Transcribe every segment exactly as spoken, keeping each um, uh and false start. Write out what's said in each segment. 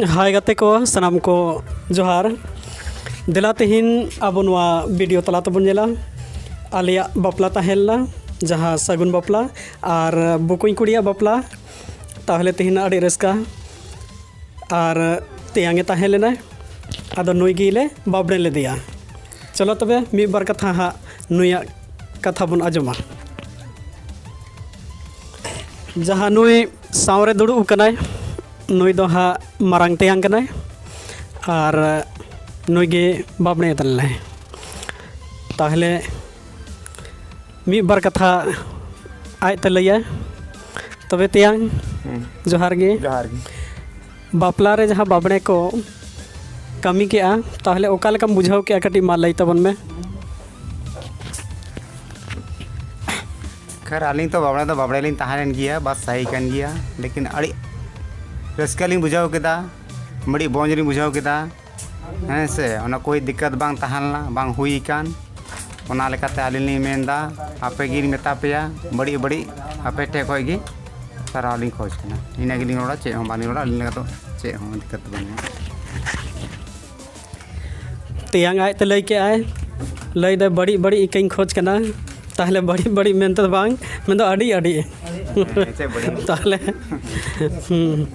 ᱦᱟᱭ ᱜᱟᱛᱮ ᱠᱚ, ᱥᱟᱱᱟᱢ ᱠᱚ ᱡᱚᱦᱟᱨ᱾ ᱫᱮᱞᱟ ᱛᱮᱦᱮᱧ ᱟᱵᱚ ᱱᱚᱣᱟ ᱵᱷᱤᱰᱤᱭᱳ ᱛᱟᱞᱟ ᱛᱮᱵᱚᱱ ᱧᱮᱞᱟ ᱟᱞᱮᱭᱟᱜ ᱵᱟᱯᱞᱟ ᱛᱟᱦᱮᱸ ᱞᱮᱱᱟ, ᱡᱟᱦᱟᱸ ᱥᱟᱹᱜᱩᱱ ᱵᱟᱯᱞᱟ ᱟᱨ ᱵᱚᱠᱚᱧ ᱠᱩᱲᱤᱭᱟᱜ ᱵᱟᱯᱞᱟ᱾ ᱛᱟᱦᱚᱞᱮ ᱛᱮᱦᱮᱧ ᱟᱹᱰᱤ ᱨᱟᱹᱥᱠᱟᱹ᱾ ᱟᱨ ᱛᱮᱭᱟᱝ ᱮ ᱛᱟᱦᱮᱸ ᱞᱮᱱᱟᱭ, ᱟᱫᱚ ᱱᱩᱭ ᱜᱮᱞᱮ ᱵᱟᱯᱞᱟ ᱞᱮᱫᱮᱭᱟ᱾ ᱪᱚᱞᱚ ᱛᱚᱵᱮ ᱢᱤᱫ ᱵᱟᱨ ᱠᱟᱛᱷᱟ ᱦᱟᱸᱜ ᱱᱩᱭᱟᱜ ᱠᱟᱛᱷᱟ ᱵᱚᱱ ᱟᱸᱡᱚᱢᱟ᱾ ᱡᱟᱦᱟᱸ ᱱᱩᱭ ᱥᱟᱶᱨᱮ ᱫᱩᱲᱩᱵ ᱟᱠᱟᱱᱟᱭ, ᱱᱩᱭ ᱫᱚ ᱦᱟᱸᱜ ᱢᱟᱨᱟᱝ ᱛᱮᱭᱟᱝ ᱠᱟᱱᱟᱭ ᱟᱨ ᱱᱩᱭ ᱜᱮ ᱵᱟᱯᱞᱟ ᱛᱟᱞᱮᱱᱟᱭ᱾ ᱛᱟᱦᱚᱞᱮ ᱢᱤᱫ ᱵᱟᱨ ᱠᱟᱛᱷᱟ ᱟᱡ ᱛᱮ ᱞᱟᱹᱭᱟᱭ᱾ ᱛᱚᱵᱮ ᱛᱮᱭᱟᱝ, ᱦᱮᱸ᱾ ᱡᱚᱦᱟᱨ ᱜᱮ᱾ ᱡᱚᱦᱟᱨ ᱜᱮ᱾ ᱵᱟᱯᱞᱟ ᱨᱮ ᱡᱟᱦᱟᱸ ᱵᱟᱵᱽᱲᱮ ᱠᱚ ᱠᱟᱹᱢᱤ ᱠᱮᱜᱼᱟ, ᱛᱟᱦᱚᱞᱮ ᱚᱠᱟ ᱞᱮᱠᱟᱢ ᱵᱩᱡᱷᱟᱹᱣ ᱠᱮᱜᱼᱟ? ᱠᱟᱹᱴᱤᱡ ᱢᱟ ᱞᱟᱹᱭ ᱛᱟᱵᱚᱱ ᱢᱮ᱾ ᱠᱷᱟᱨ, ᱟᱹᱞᱤᱧ ᱛᱚ ᱵᱟᱵᱽᱲᱮ ᱫᱚ ᱵᱟᱵᱽᱲᱮ ᱞᱤᱧ ᱛᱟᱦᱮᱸ ᱞᱮᱱ ᱜᱮᱭᱟ, ᱵᱟᱥ ᱥᱟᱹᱦᱤ ᱠᱟᱱ ᱜᱮᱭᱟ, ᱞᱮᱠᱤᱱ ᱟᱹᱰᱤ ᱨᱟᱹᱥᱠᱟᱹ ᱞᱤᱧ ᱵᱩᱡᱷᱟᱹᱣ ᱠᱮᱫᱟ, ᱟᱹᱰᱤ ᱵᱚᱸᱡᱽ ᱞᱤᱧ ᱵᱩᱡᱷᱟᱹᱣ ᱠᱮᱫᱟ᱾ ᱦᱮᱸ ᱥᱮ, ᱚᱱᱟ ᱠᱳᱭ ᱫᱤᱠᱠᱟᱛ ᱵᱟᱝ ᱛᱟᱦᱮᱸ ᱞᱮᱱᱟ, ᱵᱟᱝ ᱦᱩᱭ ᱟᱠᱟᱱ᱾ ᱚᱱᱟ ᱞᱮᱠᱟᱛᱮ ᱟᱹᱞᱤᱧ ᱞᱤᱧ ᱢᱮᱱᱫᱟ, ᱟᱯᱮ ᱜᱮᱞᱤᱧ ᱢᱮᱛᱟ ᱯᱮᱭᱟ, ᱵᱟᱹᱲᱤᱡ ᱵᱟᱹᱲᱤᱡ ᱟᱯᱮ ᱴᱷᱮᱱ ᱠᱷᱚᱱ ᱜᱮ ᱥᱟᱨᱦᱟᱣ ᱞᱤᱧ ᱠᱷᱚᱡᱽ ᱠᱟᱱᱟ᱾ ᱤᱱᱟᱹ ᱜᱮᱞᱤᱧ ᱨᱚᱲᱟ, ᱪᱮᱫ ᱦᱚᱸ ᱵᱟᱹᱞᱤᱧ ᱨᱚᱲᱟ᱾ ᱟᱹᱞᱤᱧ ᱞᱮᱠᱟ ᱫᱚ ᱪᱮᱫ ᱦᱚᱸ ᱫᱤᱠᱠᱟᱛ ᱫᱚ ᱵᱟᱹᱱᱩᱜᱼᱟ᱾ ᱛᱮᱭᱟᱝ ᱟᱡ ᱛᱮ ᱞᱟᱹᱭ ᱠᱮᱜᱼᱟᱭ, ᱞᱟᱹᱭ ᱫᱟᱭ, "ᱵᱟᱹᱲᱤᱡ ᱵᱟᱹᱲᱤᱡ ᱤᱠᱟᱹᱧ ᱠᱷᱚᱡᱽ ᱠᱟᱱᱟ᱾" ᱛᱟᱦᱚᱞᱮ ᱵᱟᱹᱲᱤᱡ ᱵᱟᱹᱲᱤᱡ ᱢᱮᱱᱛᱮ ᱫᱚ ᱵᱟᱝ, ᱢᱮᱱᱫᱚ ᱟᱹᱰᱤ ᱟᱹᱰᱤ᱾ ᱦᱮᱸ, ᱪᱮᱫ ᱵᱟᱹᱲᱤᱡ? ᱛᱟᱦᱚᱞᱮ, ᱦᱩᱸ᱾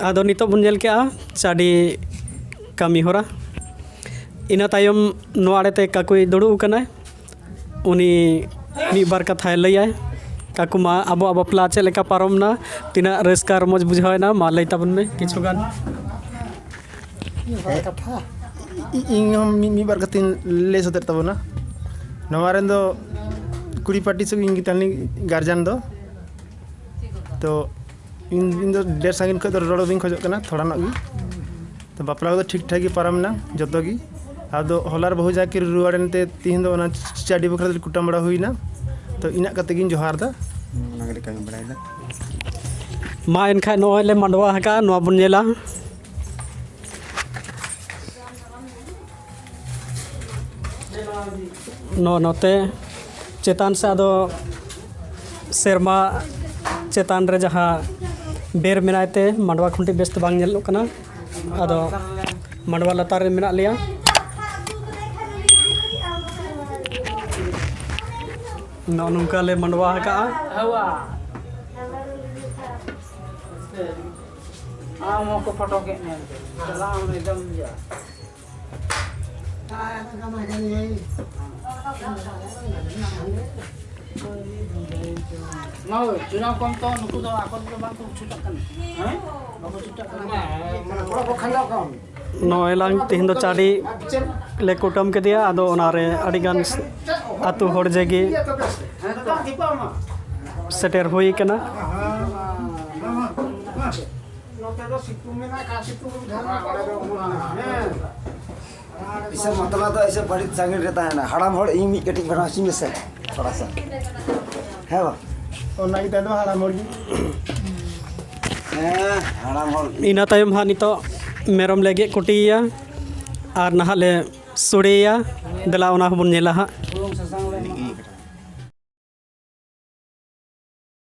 ᱟᱫᱚ ᱱᱤᱛᱚᱜ ᱵᱚᱱ ᱧᱮᱞ ᱠᱮᱜᱼᱟ ᱪᱟᱹᱰᱤ ᱠᱟᱹᱢᱤ ᱦᱚᱨᱟ᱾ ᱤᱱᱟᱹ ᱛᱟᱭᱚᱢ ᱱᱚᱣᱟ ᱟᱲᱮᱛᱮ ᱠᱟᱠᱩᱭ ᱫᱩᱲᱩᱵ ᱟᱠᱟᱱᱟᱭ, ᱩᱱᱤ ᱢᱤᱫ ᱵᱟᱨ ᱠᱟᱛᱷᱟᱭ ᱞᱟᱹᱭᱟᱭ᱾ ᱠᱟᱠᱩ, ᱢᱟ, ᱟᱵᱚᱣᱟᱜ ᱵᱟᱯᱞᱟ ᱪᱮᱫ ᱞᱮᱠᱟ ᱯᱟᱨᱚᱢ ᱮᱱᱟ? ᱛᱤᱱᱟᱹᱜ ᱨᱟᱹᱥᱠᱟᱹ ᱨᱚᱢᱚᱡᱽ ᱵᱩᱡᱷᱟᱹᱣ ᱮᱱᱟ? ᱢᱟ, ᱞᱟᱹᱭ ᱛᱟᱵᱚᱱ ᱢᱮ ᱠᱤᱪᱷᱩ ᱜᱟᱱ᱾ ᱢᱤᱫ ᱵᱟᱨ ᱠᱟᱛᱷᱟ? ᱤ-, ᱤᱧ ᱦᱚᱸ ᱢᱤᱫ, ᱢᱤᱫ ᱵᱟᱨ ᱠᱟᱛᱷᱟᱧ ᱞᱟᱹᱭ ᱥᱚᱫᱚᱨ ᱛᱟᱵᱚᱱᱟ᱾ ᱱᱚᱣᱟ ᱨᱮᱱ ᱫᱚ ᱠᱩᱲᱤ ᱯᱟᱨᱴᱤ ᱥᱮᱫ ᱤᱧ ᱜᱮ ᱛᱟᱦᱮᱱᱟᱹᱧ ᱜᱟᱨᱡᱮᱱ ᱫᱚ᱾ ᱛᱚ ᱤᱧ, ᱤᱧ ᱫᱚ ᱰᱷᱮᱨ ᱥᱟᱺᱜᱤᱧ ᱠᱷᱚᱱ ᱫᱚ ᱨᱚᱲ ᱵᱟᱹᱧ ᱠᱷᱚᱡᱚᱜ ᱠᱟᱱᱟ, ᱛᱷᱚᱲᱟ ᱧᱚᱜ ᱜᱮ᱾ ᱛᱚ ᱵᱟᱯᱞᱟ ᱠᱚᱫᱚ ᱴᱷᱤᱠ ᱴᱷᱟᱠ ᱜᱮ ᱯᱟᱨᱚᱢ ᱮᱱᱟ ᱡᱚᱛᱚ ᱜᱮ᱾ ᱟᱫᱚ ᱦᱚᱞᱟ ᱨᱮ ᱵᱟᱹᱦᱩ ᱡᱟᱶᱟᱭ ᱠᱤᱱ ᱨᱩᱣᱟᱹᱲ ᱮᱱᱛᱮ ᱛᱤᱦᱤᱧ ᱫᱚ ᱚᱱᱟ ᱪᱟᱹᱰᱤ ᱵᱟᱠᱷᱨᱟ ᱛᱮ ᱠᱩᱴᱟᱹᱢ ᱵᱟᱲᱟ ᱦᱩᱭᱱᱟ᱾ ᱛᱚ ᱤᱱᱟᱹᱜ ᱠᱟᱛᱮ ᱜᱤᱧ ᱡᱚᱦᱟᱨ ᱮᱫᱟ᱾ ᱚᱱᱟ ᱜᱮᱞᱮ ᱠᱟᱹᱢᱤ ᱵᱟᱲᱟᱭᱮᱫᱟ᱾ ᱢᱟ ᱮᱱᱠᱷᱟᱱ ᱱᱚᱜᱼᱚᱭ ᱞᱮ ᱢᱟᱰᱣᱟ ᱟᱠᱟᱫᱼᱟ, ᱱᱚᱣᱟ ᱵᱚᱱ ᱧᱮᱞᱟ᱾ ᱱᱚ-, ᱱᱚᱛᱮ ᱪᱮᱛᱟᱱ ᱥᱮᱫ ᱟᱫᱚ ᱥᱮᱨᱢᱟ ᱪᱮᱛᱟᱱ ᱨᱮ ᱡᱟᱦᱟᱸ ᱵᱮᱨ ᱢᱮᱱᱟᱭ ᱛᱮ ᱢᱟᱰᱣᱟ ᱠᱷᱩᱱᱴᱤ ᱵᱮᱥ ᱛᱮ ᱵᱟᱝ ᱧᱮᱞᱚᱜ ᱠᱟᱱᱟ᱾ ᱟᱫᱚ ᱢᱟᱰᱣᱟ ᱞᱟᱛᱟᱨ ᱨᱮ ᱢᱮᱱᱟᱜ ᱞᱮᱭᱟ᱾ ᱱᱚᱜᱼᱚ ᱱᱚᱝᱠᱟ ᱞᱮ ᱢᱟᱰᱣᱟ ᱟᱠᱟᱜᱼᱟ᱾ ᱟᱢ ᱦᱚᱸᱠᱚ ᱯᱷᱳᱴᱳ ᱠᱮᱫ ᱢᱮᱭᱟ᱾ ᱪᱟᱞᱟᱣ ᱢᱮ ᱮᱠᱫᱚᱢ ᱤᱭᱟᱹ᱾ ᱢᱟ ᱳᱭ, ᱪᱩᱱᱟᱣ ᱠᱚᱢ ᱛᱚ, ᱱᱩᱠᱩ ᱫᱚ ᱟᱠᱚ ᱛᱮᱫᱚ ᱵᱟᱝ ᱠᱚ ᱪᱷᱩᱴᱟᱹᱜ ᱠᱟᱱᱟ᱾ ᱦᱮᱸ? ᱵᱟᱠᱚ ᱪᱷᱩᱴᱟᱹᱜ ᱠᱟᱱᱟ᱾ ᱱᱚᱜᱼᱚᱭ ᱞᱟᱝ ᱛᱮᱦᱮᱧ ᱫᱚ ᱪᱟᱹᱰᱤ ᱞᱮ ᱠᱩᱴᱟᱹᱢ ᱠᱮᱫᱮᱭᱟ, ᱟᱫᱚ ᱚᱱᱟᱨᱮ ᱟᱹᱰᱤᱜᱟᱱ ᱟᱹᱛᱩ ᱦᱚᱲ ᱡᱮᱜᱮ ᱦᱮᱸ, ᱫᱤᱯᱟ ᱢᱟ᱾ ᱥᱮᱴᱮᱨ ᱦᱩᱭ ᱠᱟᱱᱟ᱾ ᱱᱚᱛᱮ ᱫᱚ ᱥᱤᱛᱩᱝ ᱢᱮᱱᱟᱜᱼᱟ, ᱚᱠᱟ ᱥᱤᱛᱩᱝ ᱮᱢ ᱡᱷᱟᱨᱟ ᱠᱚᱨᱮ ᱫᱚ ᱩᱢᱩᱞ ᱢᱮᱱᱟᱜᱼᱟ᱾ ᱦᱮᱸ᱾ ᱤᱥᱮ ᱢᱚᱛᱞᱚᱵ ᱫᱚ ᱤᱥᱮ ᱵᱟᱹᱲᱤᱡ ᱥᱟᱺᱜᱤᱧ ᱨᱮ ᱛᱟᱦᱮᱱᱟ᱾ ᱦᱟᱲᱟᱢ ᱦᱚᱲ ᱤᱧ ᱢᱤᱫ ᱠᱟᱹᱴᱤᱡ ᱵᱮᱱᱟᱣ ᱦᱚᱪᱚᱧ ᱢᱮᱥᱮ, ᱛᱷᱚᱲᱟ ᱥᱟ᱾ ᱦᱮᱸ ᱵᱟ? ᱚᱱᱟ ᱜᱮ ᱛᱟᱦᱮᱸ ᱫᱚ ᱦᱟᱲᱟᱢ ᱦᱚᱲ ᱜᱮ᱾ ᱦᱮᱸ, ᱦᱟᱲᱟᱢ ᱦᱚᱲ᱾ ᱤᱱᱟᱹ ᱛᱟᱭᱚᱢ ᱦᱟᱸᱜ ᱱᱤᱛᱚᱜ ᱢᱮᱨᱚᱢ ᱞᱮ ᱜᱮᱫ ᱠᱩᱴᱤᱭᱮᱭᱟ ᱟᱨ ᱱᱟᱦᱟᱜ ᱞᱮ ᱥᱚᱲᱮᱭᱟ᱾ ᱫᱮᱞᱟ, ᱚᱱᱟ ᱦᱚᱸᱵᱚᱱ ᱧᱮᱞᱟ ᱦᱟᱸᱜ᱾ ᱵᱩᱞᱩᱝ ᱥᱟᱥᱟᱝ ᱞᱮ ᱮᱢᱟᱜᱼᱟ᱾